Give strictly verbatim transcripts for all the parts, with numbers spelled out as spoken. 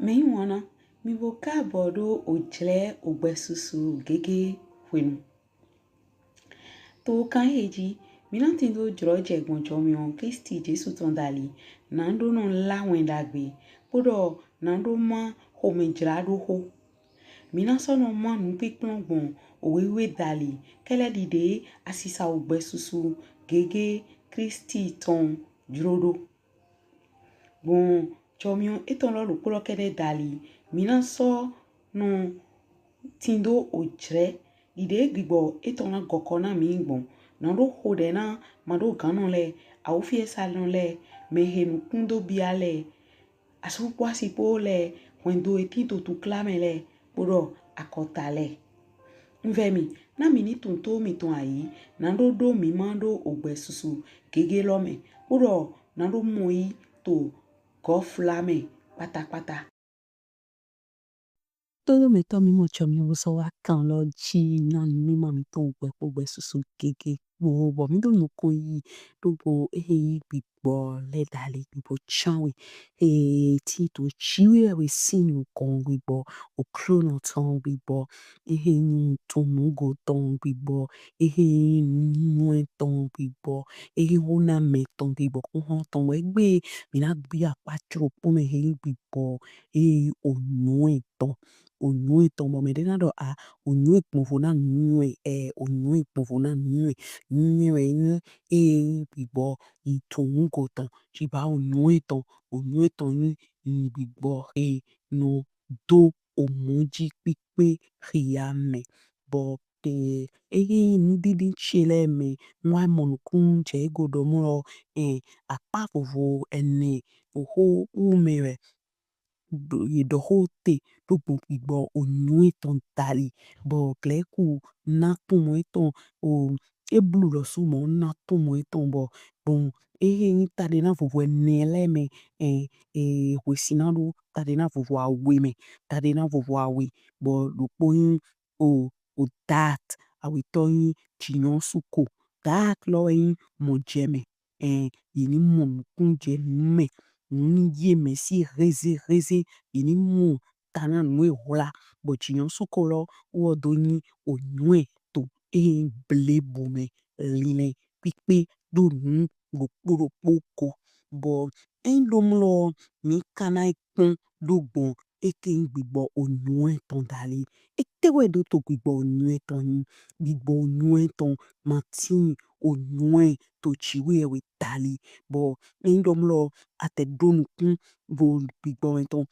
Mɛyiwanna, mì bo kaabɔ ɖo ojlɛ ogbɛsusu gege hwenu. To kan ehe ji, mí na tindo jlɔjɛ gbɔn jɔmiɔn Klisti Jesu tɔn dali, na ɖo nɔ la wɛn ɖagbe, kpoɖɔ na ɖo ma xomɛjlaɖoxo. Mí na sɔ nɔ ma nupinplɔn gbɔn owe wiwe dali, kɛlɛ ɖiɖe asisa ogbɛsusu gege Klisti tɔn jlo ɖo. Gbɔn jɔmiɔn etɔn lɔ ɖokpo lɔ kɛɖɛ dali, mí na sɔ nɔ tindo ojlɛ ɖiɖe gbigbɔ etɔn na gɔkɔ na mí gbɔn. Na ɖo xoɖɛ na maɖoganɔ lɛ, awufiɛsanɔ lɛ, mɛhe nukun do bia lɛ, asu kpo asi kpo lɛ, hwɛndo he tin to tukla mɛ lɛ, kpoɖɔ akɔta lɛ. Un vɛ mì, na mì ni tunwun to mìtɔn ayi, na ɖo ɖo mí ma ɖo ogbɛsusu gege lɔ mɛ, kpoɖɔ na ɖo mɔ yi to gɔfla mɛ kpatakpata. Todomɛtɔ mí mɔ jɔmiɔn bo sɔ wa kan lɔ ji na mí ma mítɔn ogbɛ kpo ogbɛsusu gege kpo, bɔ mí ɖo nukɔn yi ɖo bo ehe yin gbigbɔ lɛ dali, gbigbɔ janwe, ehe tin to Jiwheyɛwhe sin nukɔn, gbigbɔ Oklunɔ tɔn, gbigbɔ ehe yin nutunwungo tɔn, gbigbɔ ehe yin nunywɛ tɔn, gbigbɔ ehe yin honamɛ tɔn, gbigbɔ huhlɔn tɔn. Wɛ egbe mí na gbe akpa jlo kpo mɛ, ehe yin gbigbɔ ehe yin onywɛ tɔn. Onywɛ tɔn, bɔ mɛɖe na ɖɔ a, onywɛ gbɔnvo na nunywɛ, ɛ, onywɛ gbɔnvo na nunywɛ. Nunywɛ wɛ yin ehe yin gbigbɔ nutunwungo tɔn, ci ba onywɛ tɔn, onywɛ tɔn yin gbigbɔ he nɔ do omɔ ji kpikpe hia mɛ. Bɔ e, ehe yin nudindin ce lɛ mɛ, un wa mɔ nukunnujɛgo ɖɔ mɔ lɔ, ɛ, akpa vovo ɛnɛ oxo wu mɛ wɛ ɖo, ye ɖɔ xo te ɖo gbɔn gbigbɔ onywɛ tɔn dali, bɔ Glɛku na tunmɔ etɔn, o, Eblu lɔsu mɔ na tunmɔ etɔn, bɔ gbɔn ehe yin taɖena vovo ɛnɛ lɛ mɛ, ɛ, e, hwesina ɖo taɖena vovo awe mɛ, taɖena vovo awe, bɔ ɖokpo yin o, o dat, awetɔ yin jinyɔnsuko. Dat lɔ wɛ yin mɔjɛmɛ. Ɛn, ye ni mɔ nukunnujɛnu mɛ, nu ni ye mɛ si hezeheze, ye ni mɔ ta na nu e hwla, bɔ jinyɔnsuko lɔ wɛ do yin onywɛ to ehe blebu mɛ, linlɛn kpikpe ɖo nu ɖokpo ɖokpo ko. Bɔ eyin ɖo mlɔ, mí ka na yi kpɔn ɖo gbɔn ete yin gbigbɔ onywɛ tɔn dali. Etɛ wɛ ɖo to gbigbɔ onywɛ tɔn yin? Gbigbɔ onywɛ tɔn ma tin onywɛ to Jiwheyɛwhe dali. Bɔ eyin ɖɔ mlɔ, a tɛ ɖo nukun bo gbigbɔ mɛ tɔn,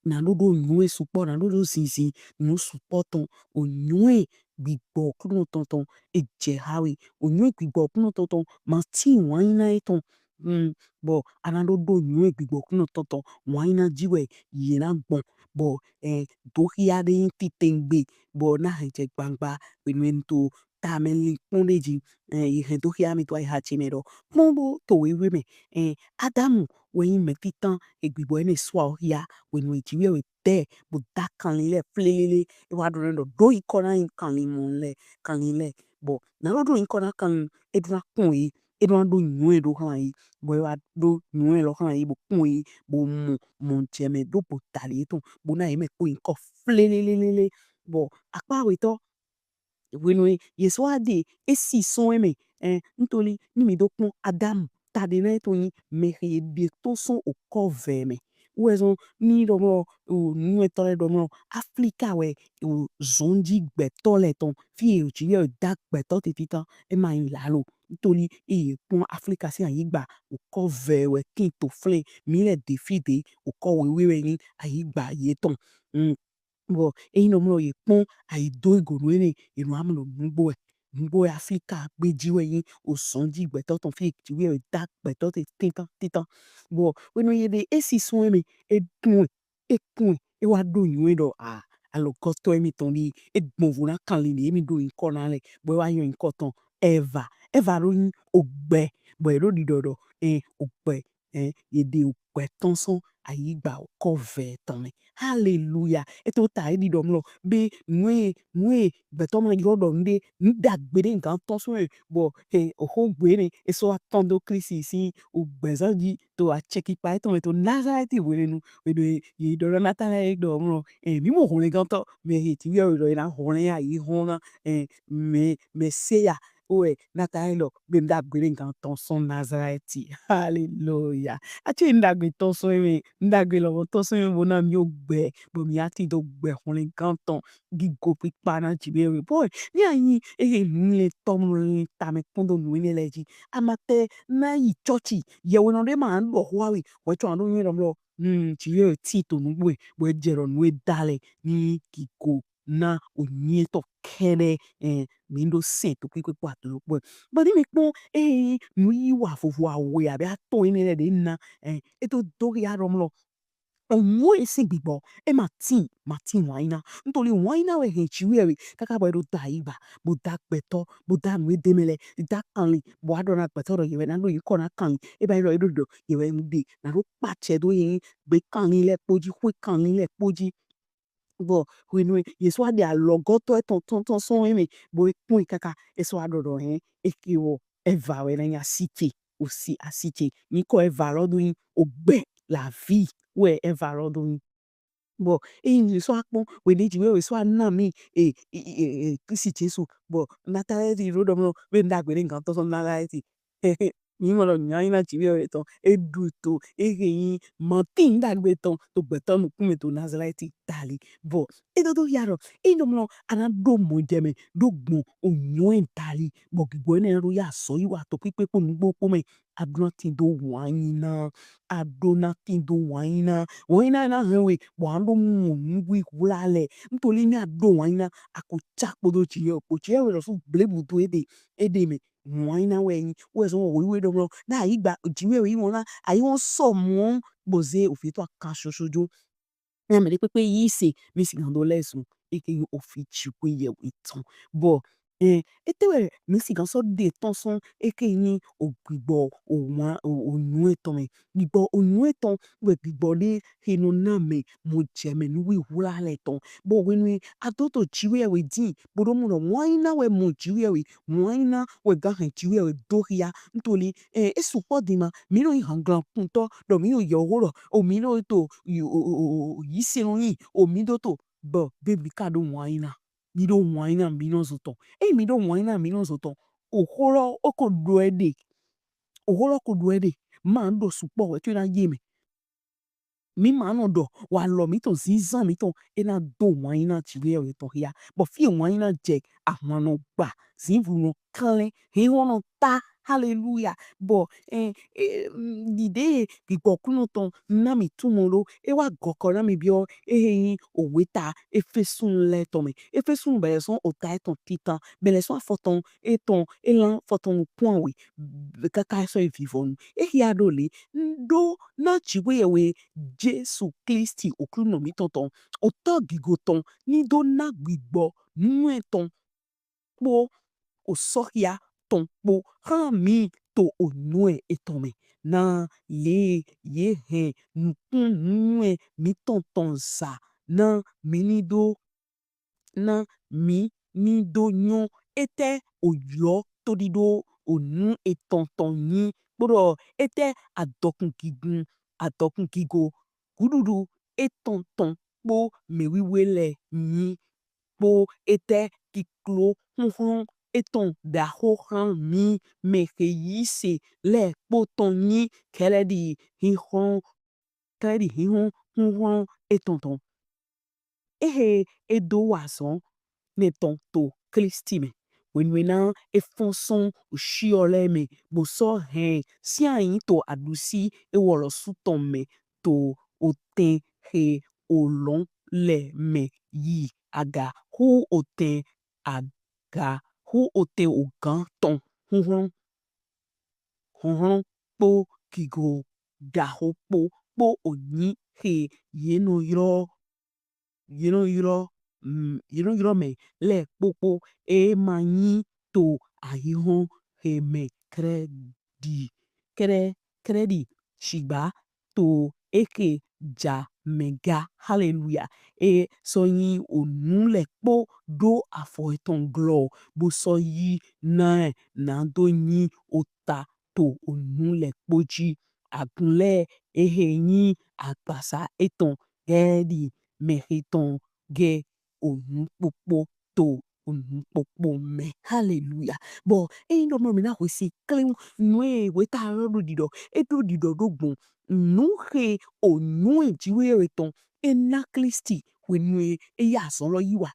na ɖo ɖo onywɛ sukpɔ, na ɖo ɖo zinzin nu sukpɔ tɔn. Onywɛ gbigbɔ Oklunɔ tɔn tɔn e jɛ ha we. Onywɛ gbigbɔ Oklunɔ tɔn tɔn ma tin wanyina etɔn. Hmm, bɔ a na ɖo ɖo onywɛ gbigbɔ Oklunɔ tɔn tɔn, wanyina ji wɛ ye na gbɔn. Bɔ, eh, dohia ɖe yin titengbe, bɔ na hɛn jɛ gbangba hwenu e un to tamɛ linkpɔn ɖe ji, eh, ye hɛn dohia mi to ayiha ce mɛ ɖɔ, kpɔn bo to wewe mɛ, eh, Adamu wɛ yin mɛ titan he gbigbɔ enɛ sɔ hia hwenu e Jiwheyɛwhe dɛ bo da kanlin lɛ flelele. E wa ɖɔ nɛ ɖɔ, ɖo yinkɔ na yin kanlin mɔ lɛ, kanlin lɛ. Bɔ na ɖo ɖo yinkɔ na kanlin, e ɖo na kpɔn ye, e ɖo na ɖo nywɛ ɖo hlan ye, bɔ e wa ɖo nywɛ lɔ hlan ye bo kpɔn ye, bo mɔ mɔjɛmɛ ɖo bo dali etɔn, bo na ye mɛ kpo yinkɔ flelelelele. Bɔ akpa awetɔ, hwenu e ye sɔ wa ɖe e si sɔn e mɛ, eh, ntoli ni mi ɖo kpɔn Adamu, taɖena etɔn yin mɛ he ye ɖe to sɔn okɔ vɛ mɛ. Wɛ zɔn ni ɖɔ mlɔ, o, nuwɛtɔ lɛ ɖɔ mlɔ, Aflika wɛ, o, zɔnji gbɛtɔ lɛ tɔn, fi e Jiwheyɛwhe da gbɛtɔ te titan, e ma yin lalo. Ntoli e ye kpɔn Aflika sin ayigba, okɔ vɛ wɛ tin to flɛn, mi lɛ ɖe fi ɖe, okɔ wewe wɛ yin ayigba yetɔn. Mm. Bɔ eyin ɖɔ mlɔ ye kpɔn ayidogo nu enɛ, ye nɔ wa mlɔ nugbo wɛ. Nugbo wɛ Aflika gbeji wɛ yin ozɔnji gbɛtɔ tɔn fi e Jiwheyɛwhe da gbɛtɔ te titan titan. Bɔ hwenu ye ɖe e si sɔn e mɛ, e dun ɛ, e kun ɛ, e wa ɖo nywɛ ɖɔ, a, alɔgɔtɔ emitɔn ɖi, e gbɔnvo na kanlin ɖe emi ɖo yinkɔ na lɛ, bɔ e wa yɔn yinkɔ tɔn Ɛva. Ɛva ɖo yin ogbɛ, bɔ e ɖo ɖiɖɔ ɖɔ, ɛn, ogbɛ, ɛn, ye ɖe ogbɛ tɔn sɔn ayigba okɔ vɛ tɔn mɛ. Haleluya! E to ta e ɖi ɖɔ mlɔ be nue nue gbɛtɔ ma yrɔ ɖɔ nuɖe, nu ɖagbe ɖe gan tɔn sɔn e, bɔ he oxo gbe ne e sɔ wa tɔn do Klisti sin ogbɛzan ji to acɛkikpa etɔn mɛ to Nazalɛti hwenɛnu. Hwenɛ ye ɖɔ ɖɔ Natanaɛli ɖɔ mlɔ, e, mi mɔ hwlɛngantɔ mɛ he ti wiɛ ɖɔ e na hwlɛn ayi hɔn na, e, mɛ mɛ se ya. Wɛ Natanaɛli ɖɔ be nu ɖagbe ɖe gan tɔn sɔn Nazalɛti. Haleluya! Acɛ nu ɖagbe tɔn sɔn e mɛ, nu ɖagbe lɔbɔ tɔn sɔn e mɛ bo na mi ogbɛ, bɔ mi ati do gbɛ hwlɛngantɔ gigo kpikpa na ji be we. Bɔ ni anyi ehe nu lɛ tɔ mlɔ lɛ tamɛ kpɔn do nu enɛ lɛ ji. Amatɛ na yi cɔci, yɛwhenɔ ɖe ma ɖɔ hwa we, wɛ cɔ aɖo nyuie ɖɔ mlɔ, hmm, ji be ti to nugbo e, bɔ e jɛ ɖɔ nu e da lɛ ni gigo na onyiɛtɔ kɛɖɛ, eh, mi ɖo sɛn to kpikpe kpo ato kpo. Bɔ ni mi kpɔn, eh, nu yi wa vovo awe abe atɔn enɛ lɛ ɖe na, eh, e to do ya ɖɔ mlɔ. Onyo e sin gbigbɔ, e ma tin, ma tin wanyina. Ntoli wanyina wɛ hɛn ji wɛ we, kaka bɔ e ɖo da yi ba, bo da gbɛtɔ, bo da nu e de mɛ lɛ, da kanlin, bo a ɖɔ na gbɛtɔ ɖɔ yewɛ na ɖo yi kɔ na kanlin, e ba yi ɖɔ e ɖo ɖɔ yewɛ nu ɖe, na ɖo kpacɛ do ye gbe kanlin lɛ kpo ji, xwe kanlin lɛ kpo ji. Bɔ hwenu e Yesu wa ɖe alɔgɔtɔ etɔn tɔn tɔn sɔn e mɛ, bo e kpɔn e kaka, e sɔ wa ɖɔ ɖɔ hɛn, e ke wɔ, e va wɛ na nya si ce, o si asi ce, nyikɔ e va lɔ do nyi ogbɛ la vi wɛ e va lɔ do nyi. Bɔ eyin Yesu a kpɔn wɛ ɖe ji wɛ Yesu a na mi e e e e Klisti Jesu, bɔ Natanaɛli ɖo ɖɔ mlɔ be nu ɖagbe ɖe gan tɔn sɔn Nazalɛti. Mi mɔ ɖɔ nyanyina ji wɛ tɔn e ɖu to e he nyi matin nu ɖagbe tɔn to gbɛtɔ nukun mɛ to Nazalɛti dali. Bɔ e dodo ya ɖɔ e ɖɔ mlɔ a na ɖo mɔjɛmɛ ɖo gbɔn onyo e dali, bɔ gbigbɔ enɛ na ɖo ya azɔn yi wa to kpikpe kpo nugbo kpo mɛ. A ɖo na tin do wanyina, a ɖo na tin do wanyina. Wanyina na hɛn we bɔ a ɖo mɔ nuwiwla lɛ. Ntoli ni a ɖo wanyina, a ko ca kpodo ji wɛ, kpo ji wɛ lɔsu blebu do e ɖe e ɖe mɛ. Wanyina wɛ nyi wɛ zɔn wɛ we ɖɔ mlɔ na ayigba ji wɛ yi wɔn na ayi wɔn sɔ mɔ bo ze ofi to akan soso jo. Mɛ mɛ ɖe kpekpe yi se mi si gan do lɛ zun e ke yi ofi ji wɛ yɛ we tɔn. Bɔ eh, ete wɛ mi si gan sɔ ɖe tɔn sɔn e ke nyi o gbigbɔ o wan o o nu etɔn mɛ. Gbigbɔ o nu etɔn wɛ gbigbɔ ɖe he nɔ na mɛ mɔjɛmɛ nuwiwla lɛ tɔn. Bɔ hwenu a do to ji wɛ we din, bo ɖo mɔ ɖɔ wanyina wɛ mɔ ji wɛ we, wanyina wɛ gan hɛn ji wɛ we do hia. Ntoli eh, e sukpɔ din ma, mi nɔ nyi hanglan kuntɔ ɖɔ mi nɔ yɛ oho ɖɔ o mi nɔ to yi o o o o yi se nɔ nyi o mi ɖo to, bɔ be mi ka ɖo wanyina, mi ɖo wanyina mi nɔ zɔn tɔn. Eyin mi ɖo wanyina mi nɔ zɔn tɔn, oho lɔ o ko ɖo e ɖe, oho lɔ ko ɖo e ɖe, ma ɖo sukpɔ wɛ to na ye mɛ. Mi ma nɔ ɖɔ walɔ mitɔn zinzan mitɔn e na do wanyina ji wɛ tɔn hia. Bɔ fi wanyina jɛ ahwan nɔ gba, zinvlu nɔ klɛn, hinhɔn nɔ ta. Haleluya! Bɔ eh, eh, ɖiɖe gbigbɔ kunɔ tɔn na mi tumɔ ɖo e wa gɔkɔ na mi biɔ e he nyi owe ta Efesunu lɛ tɔn mɛ. Efesunu bɛlɛ sɔn ota etɔn titan, bɛlɛ sɔn afɔtɔn etɔn elan fɔtɔn nukun awe kaka sɔ yi vivɔnu. E hia ɖo le, n ɖo na ji wɛ yɛ we Jesu Klisti Oklunɔ mitɔn tɔn, otɔ gigo tɔn ni do na gbigbɔ nunywɛ tɔn kpo osɔhia tɔn kpo hlan mi to onywɛ etɔn mɛ. Na le ye hɛn nukun nunywɛ mitɔn tɔn za na mi ni do na mi ni do nyɔ etɛ oylɔ toɖiɖo onu etɔn tɔn nyi kpoɖɔ etɛ adɔkun gigun adɔkun gigo guɖuɖu etɔn tɔn kpo mɛwiwe lɛ nyi kpo etɛ kiklo huhlɔn etɔn ɖaxo hlan mi mɛ he yi se lɛ kpo tɔn nyi kɛlɛɖi hinhlɔn kɛlɛɖi hinhlɔn huhlɔn etɔn tɔn. Ehe e do wa azɔn nɛ tɔn to Klisti mɛ. Hwenu e na e fɔn sɔn oshiɔ lɛ mɛ bo sɔ hɛn sinai to aɖusi ewɔ lɔsu tɔn mɛ to otɛn he olɔn lɛ mɛ yi aga hu otɛn aga hu otɛn ogan tɔn huhlɔn huhlɔn kpo gigo ɖaxo kpo kpo onyi he ye nɔ ylɔ ye nɔ ylɔ mm, ye nɔ ylɔ mɛ lɛ kpokpo e ma nyi to aihɔn he mɛ kɛɖɛɖi kɛɖɛ kɛɖɛɖi shigba to eke ja mɛ ga. Haleluya! E sɔ nyi onu lɛ kpo ɖo afɔ etɔn glɔ, bo sɔ yi na ɛ na do nyi ota to onu lɛ kpo ji. Agun lɛ ehe nyi agbasa etɔn gɛ ɖi mɛhe tɔn gɛ onu kpokpo to onu kpokpo mɛ. Haleluya! Bɔ eyin ɖɔ mɔ mi na hwesi klin nu e weta lɔ ɖo ɖiɖɔ, e ɖo ɖiɖɔ ɖo gbɔn nu he onu e Jiwheyɛwhe tɔn e na Klisti hwenu e e yi azɔn lɔ yi wa.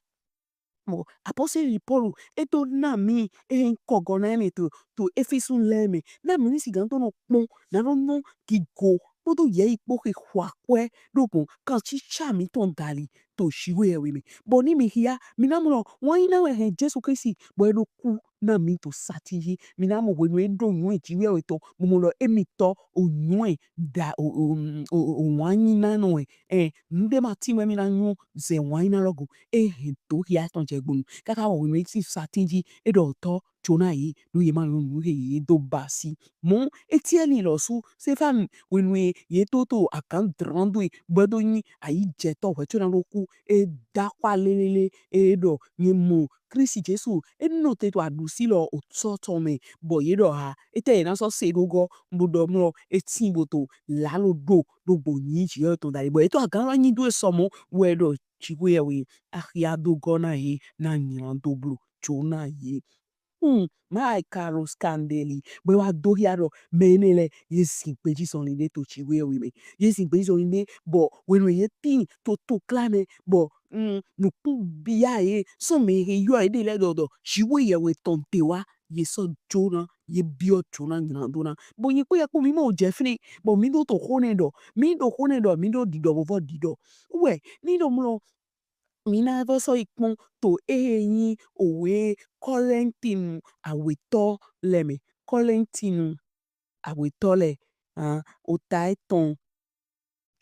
Bɔ apɔsɛli Pɔlu e to na mi e kɔgɔ na enɛ to to Efesu lɛ mɛ, na mi ni sigan to nɔ kpɔn na nɔ nɔ gigo kpodo yɛyi kpo he hwa kwɛ ɖo gbɔn kancica mitɔn dali to Jiwheyɛwhe mɛ. Bɔ ni mi hia, mi na mɔ ɖɔ wanyina wɛ hɛn Jesu Klisti bɔ e ɖo ku na mi to satin ji. Mi na mɔ hwenu e ɖo nyɔnɛn Jiwheyɛwhe tɔn, mo mɔ ɖɔ emi tɔ o nyɔnɛn da o o o o wanyina nɔ wɛ. Ɛ, nuɖe ma tin wɛ mi na nyɔ zɛ wanyina lɔ go. E hɛn do hia tɔn jɛ gbonu. Kaka wɔ hwenu e tin satin ji, e ɖɔ tɔ jo na ye ɖo ye ma nyɔ nu he ye do basi. Mɔ Etiɛni lɔsu Stefanu hwenu e ye to to agan dlan do e bɔ e do nyi ayijɛtɔ hwɛ co na ɖo ku, e da xwa lelele, e ɖɔ ye mɔ Klisti Jesu e nɔ te to aɖusi lɔ otɔ tɔn mɛ, bɔ ye ɖɔ ha etɛ ye na sɔ se ɖo gɔ bo ɖɔ mlɔ e tin bo to lalo ɖo ɖo gbɔn nyi Jiwheyɛwhe tɔn dali, bɔ ye to agan lɔ nyi do e sɔ mɔ wɛ ɖɔ Jiwheyɛwhe a hia do gɔ na ye na nylan do blo jo na ye. Hmm, ma e karo skandeli bɔ e wa do hia ɖɔ mɛ enɛ lɛ ye zin gbeji zɔnlin ɖe to Jiwheyɛwhe mɛ. Ye zin gbeji zɔnlin ɖe bɔ hwenu ye tin to to kla mɛ bɔ hmm, nukun bia ye sɔ mɛ he yɔ ye ɖe lɛ ɖɔ ɖɔ Jiwheyɛwhe tɔn de wa ye sɔ jo na ye biɔ jo na nylan do na. Bɔ nyi kpo ya kpo mi mɔ jɛ fini bɔ mi ɖo to xo nɛ ɖɔ mi ɖo xo nɛ ɖɔ mi ɖo ɖiɖɔ vovɔ ɖiɖɔ wɛ ni ɖo mlɔ mi na vɔ sɔ yi kpɔn to ehe nyi owe Kɔlɛntinu awetɔ lɛ mɛ. Kɔlɛntinu awetɔ lɛ, han, ota etɔn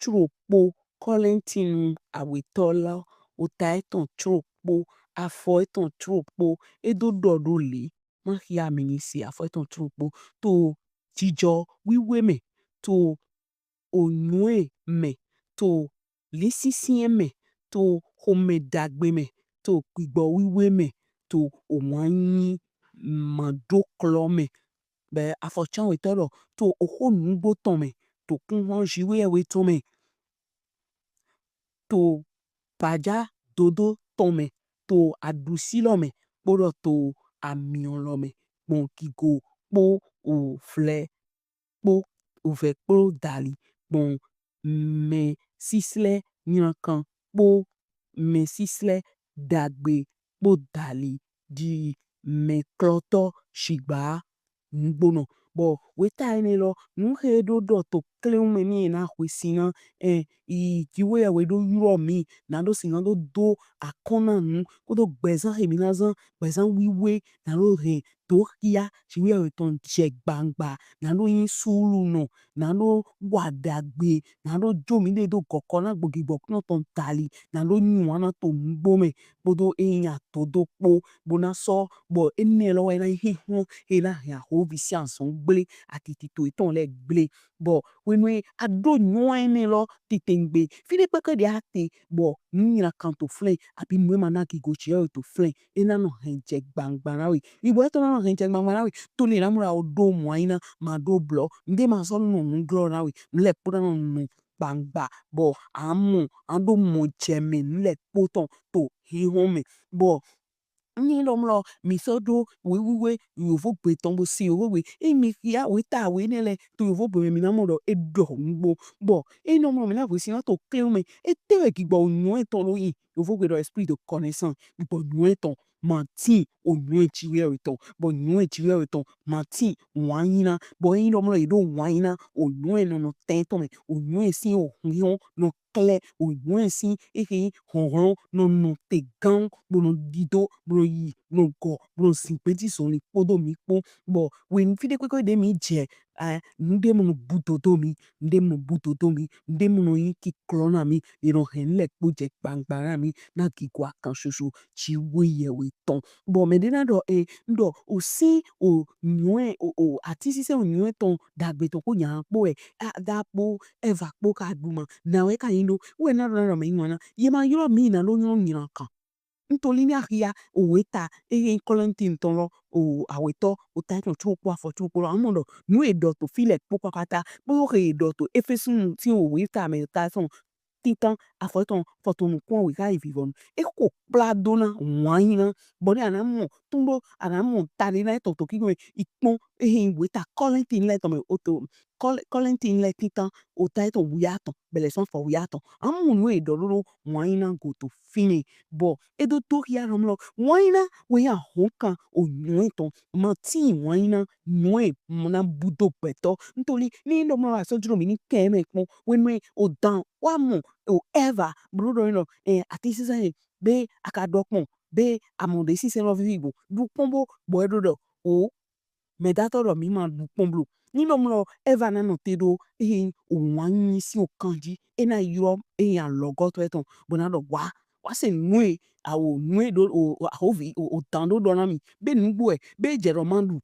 cro kpo. Kɔlɛntinu awetɔ lɔ, ota etɔn cro kpo, afɔ etɔn cro kpo. E do ɖɔ ɖo le, ma hia mi ni se afɔ etɔn cro kpo. To jijɔ wiwe mɛ, to onyɔnɛn mɛ, to linsinsinyɛn mɛ, to xomɛ dagbe mɛ, to gbigbɔ wiwe mɛ, to owanyi madoklɔ mɛ. Bɛ afɔ cianwetɔ ɖɔ to oxo nugbo tɔn mɛ, to kunhlɔn Jiwheyɛwhe tɔn mɛ, to paja dodo tɔn mɛ, to aɖusi lɔ mɛ, kpoɖɔ to amiɔn lɔ mɛ, gbɔn gigo kpo ovlɛ kpo ovɛ kpo dali, gbɔn mɛsislɛ nylankan kpo mɛsislɛ dagbe kpo dali, ɖi mɛklɔtɔ shigba nugbonɔ. Bɔ weta enɛ lɔ, nu he ɖo ɖɔ to klewun mɛ ni e na hwesin na, ɛ, yi Jiwheyɛwhe ɖo ylɔ mi, na ɖo sin na ɖo do akɔn na nu, kpoɖo gbɛzan he mi na zan, gbɛzan wiwe, na ɖo hɛn do hia Jiwheyɛwhe tɔn jɛ gbangba, na ɖo nyi suulunɔ, na ɖo wa dagbe, na ɖo jo miɖe do gɔkɔ na gbogigbɔ kunɔ tɔn dali, na ɖo nyi wana to nugbo mɛ, kpoɖo e nyi atodo kpo, bo na sɔ, bɔ enɛ lɔ wɛ na nyi huhlɔn he na hɛn ahovi sin azɔn gble, atitito etɔn lɛ gble. Bɔ hwenu e a ɖo nyɔnɛn enɛ lɔ titengbe, fiɖe kpɛkpɛ ɖe a te bɔ nu nylankan to flɛn, abi nu e ma na gigo Jiwheyɛwhe to flɛn, e na nɔ hɛn jɛ gbangba na we. Ibɔ etɔn na nɔ hɛn jɛ gbangba na we. To le na mlɔ a ɖo mɔ anyi na ma ɖo blɔ. Nuɖe ma sɔ nɔ nu glɔ na we. Nu lɛ kpo na nɔ nu gbangba. Bɔ a mɔ, a ɖo mɔ jɛ mɛ nu lɛ kpo tɔn to huhlɔn mɛ. Bɔ N nyi ɖɔ mlɔ mi sɔ ɖo wewiwe yovogbe tɔn bo sin yovogbe. Eyin mi hia weta awe enɛ lɛ to yovogbe mɛ, mi na mɔ ɖɔ e ɖɔ nugbo. Bɔ eyin ɖɔ mlɔ mi na hwesin na to klewun mɛ, etɛ wɛ gbigbɔ nyɔnɛn tɔn ɖo yin? Yovogbe ɖɔ esprit de connaissance. Gbigbɔ nyɔnɛn tɔn ma tin o nyɔnɛn Jiwheyɛwhe tɔn. Bɔ nyɔnɛn Jiwheyɛwhe tɔn ma tin wanyina. Bɔ eyin ɖɔ mlɔ ye ɖo wanyina, o nyɔnɛn nɔ nɔ tɛn tɔn mɛ, o nyɔnɛn sin o huhlɔn nɔ klɛ, o nyɔnɛn sin ehe hlɔnhlɔn nɔ nɔ te gan, bo nɔ dido, bo nɔ yi, bo nɔ gɔ, bo nɔ zin gbeji zɔnlin kpodo mi kpo. Bɔ hwenu fiɖe kpɛkpɛ ɖe mi jɛ Ɛ, nuɖe mɔ nɔ bu dodo mi, nuɖe mɔ nɔ bu dodo mi, nuɖe mɔ nɔ yin kiklɔ na mi, e nɔ hɛn lɛ kpo jɛ gbangba na mi, na gigo akan soso Jiwheyɛwhe we tɔn. Bɔ mɛɖe na ɖɔ e, n ɖɔ osin o nyɔɛ o, o atin sinsɛn o nyɔɛ tɔn ɖagbe tɔn kpo nya kpo wɛ Ada kpo Ɛva kpo ka ɖu ma. Na wɛ ka yin ɖo wɛ na ɖɔ na ɖɔ mɛ yin wana. Ye ma ylɔ mi na ɖo ylɔ nylankan. Ntoli ni axia owe ta ehe yin Kɔlɛntin tɔn lɔ, o awetɔ ota etɔn co kpo afɔ co kpo lɔ, amɔ ɖɔ nu e ɖɔ to fi lɛ kpo kpakpata kpodo he e ɖɔ to Efesunu sin owe ta mɛ ota etɔn tintan afɔ etɔn fɔtɔn nukun we ka yi vivɔnu. E ko kpla do na wanyina, bɔ ni a na mɔ tun ɖo a na mɔ ta ɖe na etɔn to kigbɔn yi kpɔn ehe yin weta Kɔlɛntin lɛ tɔn mɛ oto Kɔlɛntin lɛ tintan ota etɔn wiatɔn bɛlɛ sɔn afɔ wiatɔn. Amɔ nu e ɖɔ ɖo ɖo wanyina go to finɛ. Bɔ e ɖo to xia nɔ mlɔ wanyina wɛ yin ahɔnkan o nyɔɛ tɔn. Ma tin wanyina nyɔɛ na budo gbɛtɔ. Ntoli ni ɖɔ mlɔ asɔ jlo mi ni kɛ mɛ kpɔn wenu e o dan wa mɔ o Ɛva blo ɖɔ ni ɖɔ ɛ atin sinsɛn be a ka ɖɔ kpɔn be a mɔ ɖe sinsɛn lɔ vivi go ɖu kpɔn bo bɔ e ɖo ɖɔ o mɛdatɔ ɖɔ mi ma ɖu kpɔn blo. Ni ɖɔ mlɔ Ɛva na nɔte ɖo ehe yin owanyi sin okan ji, e na ylɔ ehe yin alɔgɔtɔ etɔn bo na ɖɔ wa wa se nu e awo nu e ɖo o ahovi o dan ɖo ɖɔ na mi be nugbo wɛ be jɛ ɖɔ ma ɖu.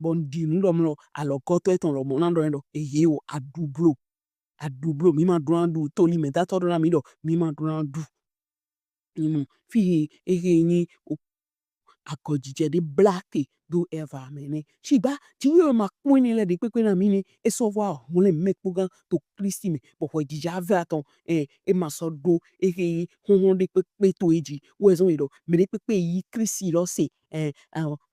Bɔ n ɖi nu ɖɔ mlɔ alɔgɔtɔ etɔn lɔ mɔ na ɖɔ ni ɖɔ ehe o a ɖu blo. A ɖu blo, mi ma ɖo na ɖu, toli mɛdatɔ ɖɔ na mi ɖɔ mi ma ɖo na ɖu. Mɔ fi he ehe yin o agɔjijɛ ɖe bla te do Ɛva mɛ nɛ. Shigba Jiwheyɛwhe ma kpɔn enɛ lɛ ɖekpekpe na mi nɛ, e sɔ vɔ hwlɛn mɛ kpogan to Klisti mɛ, bɔ hwɛjija vɛ atɔn ɛ e ma sɔ ɖo ehe yin hɔnhɔn ɖekpekpe to e ji. Wɛ zɔn e ɖɔ mɛ ɖekpekpe yi Klisti lɔ se ɛ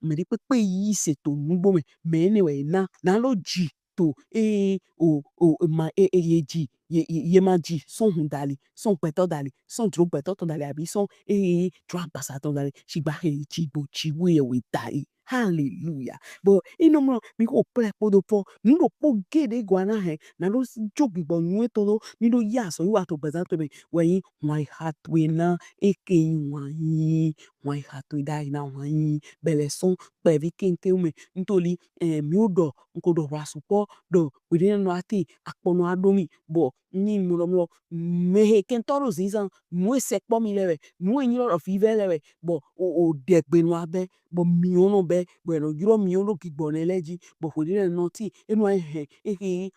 mɛ ɖekpekpe yi se to nugbo mɛ, mɛ enɛ wɛ na na lɔ ji to e o o ma e e ye ji ye ye ma ji sɔn hun dali, sɔn gbɛtɔ dali, sɔn jlo gbɛtɔ tɔn dali, abi sɔn e jlo agbasa tɔn dali, shigba he ji gbo Jiwheyɛwhe dali. Haleluya! Bɔ e nɔ mlɔ mi ko plɛ kpodo pɔ nu ɖokpo gɛɖe gɔ na hɛn na ɖo jo gbigbɔ nyɔɛ tɔn ɖo ni ɖo ya sɔ yi wa to gbɛzan to mɛ wɛ yin wan ha to e na e ke yin wan yin wan ha to e da yi na wan yin bɛlɛ sɔn kpɛvi kɛntɛn mɛ ntoli ɛ mi o ɖɔ n ko ɖɔ hwla sukpɔ ɖɔ hweɖe nɔ ati akpɔ nɔ aɖo mi bɔ ni mlɔ mlɔ mɛ he kɛntɔ ɖo zinzan nu e sɛkpɔ mi lɛ wɛ nu e yin lɔ ɖɔ vivɛ lɛ wɛ bɔ o o ɖɛgbe nɔ abɛ bɔ miɔn nɔ bɛ bɔ e nɔ ylɔ miɔn ɖo gbigbɔ nɛ lɛ ji bɔ hweɖe nɔ ti e nɔ hɛn ehe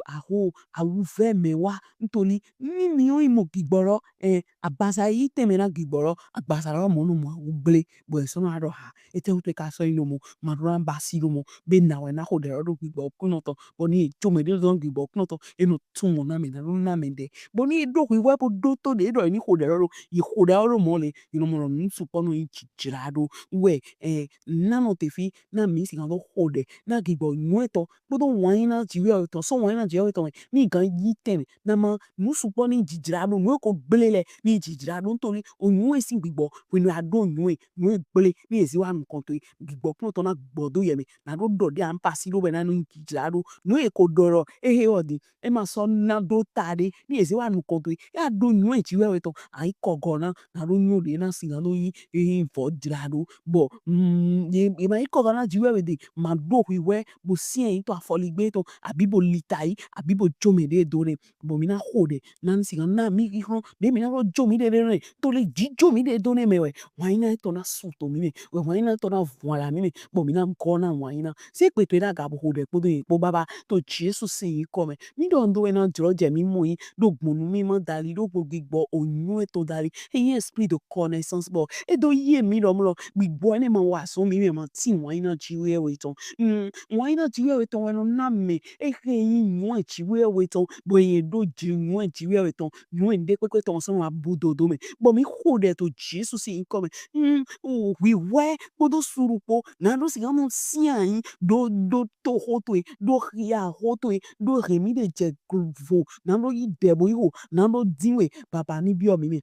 aho awuvɛ mɛ wa ntoli ni miɔn yi mɔ gbigbɔ lɔ ɛ agbasa yi tɛnmɛ na gbigbɔ lɔ agbasa lɔ mɔ nɔ mɔ awu gble bɔ e sɔ nɔ aɖɔ ha etɛwutu e ka sɔ yin nɔ mɔ ma ɖo na basi ɖo mɔ be na wɛ na xo ɖɛ lɔ ɖo gbigbɔ kunɔ tɔn bɔ ni e jo mɛ ɖe ɖo gbigbɔ kunɔ tɔn e nɔ tun mɔ na mɛ na ɖo na mɛ ɖɛ bɔ ni e ɖo hwihwɛ bo ɖo to ɖe ɖɔ e ni xo ɖɛ lɔ ɖo yi xo ɖɛ lɔ ɖo mɔ le yi nɔ mɔ nɔ nu sukpɔ nɔ yin jijla ɖo wɛ ɛ na nɔ te fi na mi sigan ɖo xo ɖɛ na gbigbɔ nyɔɛ tɔn kpodo wanyina Jiwheyɛwhe tɔn sɔn wanyina Jiwheyɛwhe tɔn mɛ ni gan yi tɛnmɛ na ma nu sukpɔ ni jijla ɖo nu e ko gble lɛ ni jijla ɖo ntoli o nyɔɛ sin gbigbɔ hwenu a ɖo nyɔɛ nyɔɛ gble ni e zi wa nukɔn to e gbigbɔ kunɔ tɔn na gbɔ do yɛ mɛ na ɖo ɖɔ ɖe a n pasi ɖo bɛ na nu jijla ɖo nu e ko ɖɔ lɔ ehe wɔ di e ma sɔ na ɖo ta ɖe ni e zi wa nukɔn to e ya ɖo nyɔɛ Jiwheyɛwhe tɔn a yi kɔgɔ na na ɖo nyɔ ɖe na sigan ɖo yi ehe vɔ jla ɖo bɔ mm ye ye ma yi kɔgɔ na Jiwheyɛwhe de ma ɖo hwihwɛ bo siɛn yi to afɔligbe tɔn abi bo lita yi abi bo jo mɛ ɖe do nɛ bɔ mi na xo ɖɛ na mi sigan na mi yi hlɔn ɖe mi na ɖo jo mi ɖe ɖe nɛ to le ji jo mi ɖe do nɛ mɛ wɛ wanyina etɔn na su to mi mɛ wɛ wanyina etɔn na vɔn ala mi mɛ bɔ mi na gɔ na wanyina se kpe to e na ga bo xo ɖɛ kpodo ye kpo baba to Jesu sin yinkɔ mɛ mi ɖɔ n ɖo wɛ na jlɔ jɛ mi mɔ yi ɖo gbɔn nu mi ma dali ɖo gbo gbigbɔ o nyɔɛ tɔn dali eyin esprit de connaissance bɔ e ɖo ye mi ɖɔ mlɔ gbigbɔ enɛ ma wa sɔn mi mɛ ma tin wanyina Jiwheyɛwhe tɔn mm wanyina Jiwheyɛwhe tɔn wɛ nɔ na mɛ ehe yin nyɔɛ Jiwheyɛwhe tɔn bɔ ye ɖo ji nyɔɛ Jiwheyɛwhe tɔn nyɔɛ ɖe kpekpe tɔn sɔn wa bu dodo mɛ bɔ mi xo ɖɛ to Jesu sin yinkɔ mɛ mm o hwihwɛ kpodo suɖu kpo na ɖo sigan mɔ sian yi ɖo ɖo to xo to e ɖo xia xo to e ɖo hɛn mi ɖe jɛ glo vo na ɖo yi ɖɛ bo yi xo na ɖo din we baba ni biɔ mi mɛ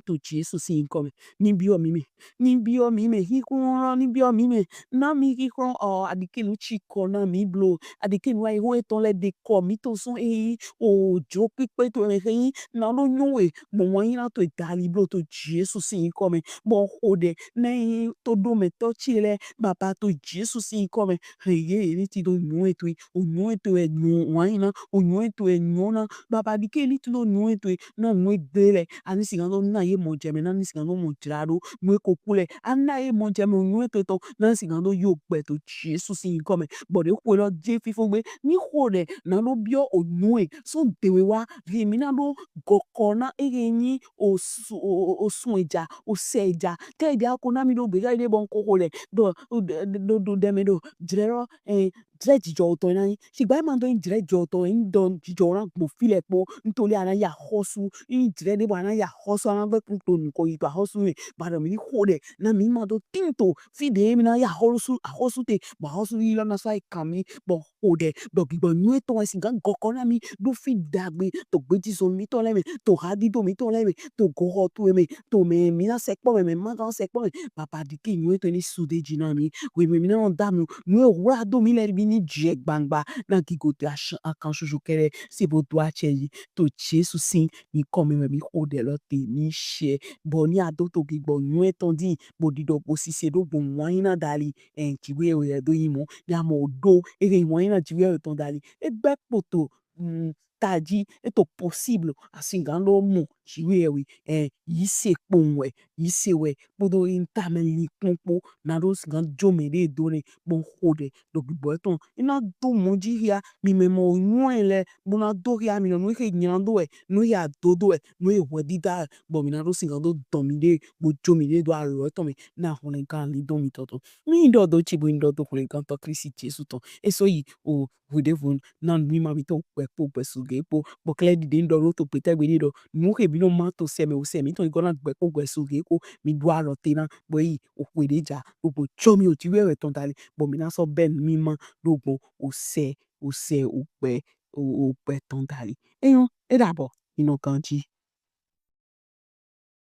To Jesu sin yinkɔ mɛ, ni biɔ mi mɛ, ni biɔ mi mɛ, hihlɔn lɔ ni biɔ mi mɛ, na mi hihlɔn ɔ, aɖikenu ci kɔ na mi blo, aɖikenu ayiho etɔn lɛ ɖe kɔ mi to sɔn eyi o jo kpikpe to mɛ he yi na ɖo nyɔ we gbɔn wa yi na to dali blo to Jesu sin yinkɔ mɛ, bɔ xo ɖɛ na yi to ɖo mɛ tɔ ci lɛ baba to Jesu sin yinkɔ mɛ, he ye ni ti do nyɔ eto yi, o nyɔ eto e nyɔ wa yi na, o nyɔ eto e nyɔ na, baba ɖike ni ti do nyɔ eto yi, na nyɔ egbe lɛ, ani sigan do na ye mɔjɛmɛ, na ni sigan do mɔ jla ɖo, nyɔ eko ku lɛ, ana ye mɔjɛmɛ, o nyɔ eto tɔn, na sigan do yo gbɛ to Jesu sin yinkɔ mɛ, bɔ ɖe xwe lɔ je fifo gbe, ni xo ɖɛ na ɖo biɔ o nyɔ e, sɔn dewe wa, vi mi na ɖo gɔkɔ na ehe nyi o su o o o sun eja, o sɛ eja, tɛ eja ko na mi ɖo gbega ɖe bɔ n ko xo lɛ, ɖɔ ɖo ɖo ɖo ɖɛ mɛ ɖo jlɛ lɔ ɛ jlɛ jijɔ otɔ na yi. Sigba ma do jlɛ jijɔ otɔ n dɔ jijɔ na gbɔn fi lɛ kpo. N to li ana ya xɔsu. N jlɛ ɖe bɔ ana ya xɔsu ana vɛ kun to nukɔ yi to axɔsu mɛ. Ba ɖɔ mi ni xo ɖɛ na mi ma do tin to fi ɖe mi na ya xɔsu axɔsu te. Bɔ axɔsu yi lɔ na sɔ yi kan mi bɔ xo ɖɛ. Ɖɔ gbigbɔ nyɔ etɔn wɛ sigan gɔkɔ na mi ɖo fi dagbe to gbeji zɔn mi tɔ lɛ mɛ, to hadido mi tɔ lɛ mɛ, to goxɔ to mɛ, to mɛ mi na sɛkpɔ mɛ, mɛ ma gan sɛkpɔ mɛ. Baba ɖike nyɔ etɔn ni su de ji na mi. Wɛ mɛ mi na nɔ da mi. Nyɔ e wla do mi lɛ bi ni jɛ gbangba na gigo te akan susu kɛlɛ se bo do acɛ yi. To Jesu sin yinkɔ mɛ wɛ mi xo ɖɛ lɔ te ni sɛ. Bɔ ni a do to gbigbɔ nyɔ etɔn di bo ɖiɖɔ bo sise ɖo gbɔn wa yi na dali. Ɛn, jiwe wɛ do yi mɔ. Ya mɔ do e ke wa yi na jiwe etɔn dali. E gbɛ kpoto mm, taji eto possible asigan ɖo mɔ jiwe wɛ ɛ yi se kpowun wɛ yi se wɛ kpodo yi ta mɛ li kpɔn kpo na ɖo sigan jo mɛ ɖe do ne kpɔn xo ɖɛ ɖo gbigbɔ etɔn e na do mɔ ji hia mi mɛ mɔ nyɔ e lɛ bo na do hia mi nɔ nu he nyina do wɛ nu he ado do wɛ nu he hwɛ dida wɛ bɔ mi na ɖo sigan do dɔn mi ɖe bo jo mi ɖe do alɔ etɔn mɛ na hwlɛngan li do mi tɔtɔ mi ɖɔ do ci bo mi ɖɔ do hwlɛngantɔ Klisti Jesu tɔn eso yi o hweɖevonu na nu ma mi tɔn gbɛ kpo gbɛ su ge kpo bɔ kɛlɛ ɖiɖe n ɖɔ ɖo to kpetɛ gbe ɖe ɖɔ nu he mi nɔ ma to sɛ mɛ o sɛ mi tɔn gɔ na gbɛ kpo gbɛ su ge kpo mi ɖo alɔ te na bɔ yi o hwe ɖe ja o bo jɔ mi o ji wɛ wɛ tɔn dali bɔ mi na sɔ bɛ nu mi ma ɖo gbɔn o sɛ o sɛ o gbɛ o o gbɛ tɔn dali enyɔ e ɖa bɔ mi nɔ ganji.